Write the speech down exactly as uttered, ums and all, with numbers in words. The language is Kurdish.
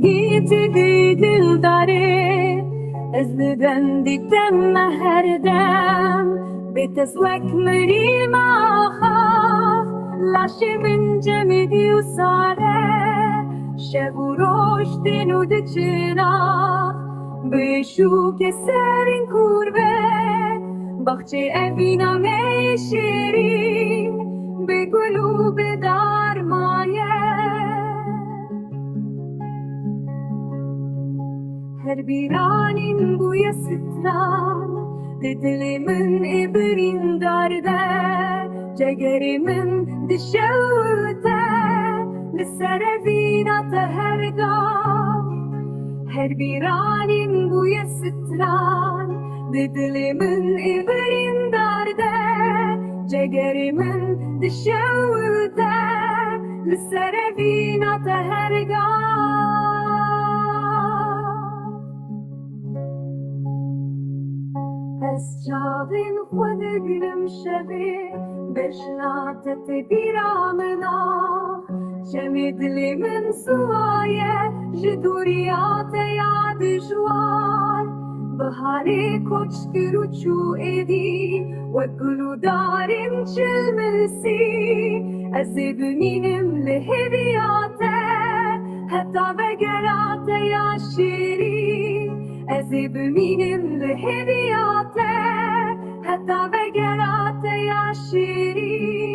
Gîtî bî dildarê, ez li dendî te me her dem. Bê te wek mirî me axax, laşê min cemê dî û sare. Şev û roj tên û diçin ax, bi şûkê serên kûr be. Baxçê evîna me yê şêrîn, bi gul û bi dar maye. Her bîranîn bûye stran, di dilê min ê birîndar de. Cegerê min dişewite, li ser evîna te her gav. Her bîranîn bûye stran, di dilê min ê birîndar de. Cegerê min dişewite, li ser evîna te her gav. Ez çavên xwe digirim şevê, bejna te tê bîra min a. Çemê dilê min siwaye, ji dûriya te ya dijwar. Biharê koç kir û çû êdî, wek gul û darên çilmisî. Ez ê bimînim li hêviya te, heta vegera te ya şêrîn. Ez ê bimînim li hêviya te, heta vegera te ya şêrîn.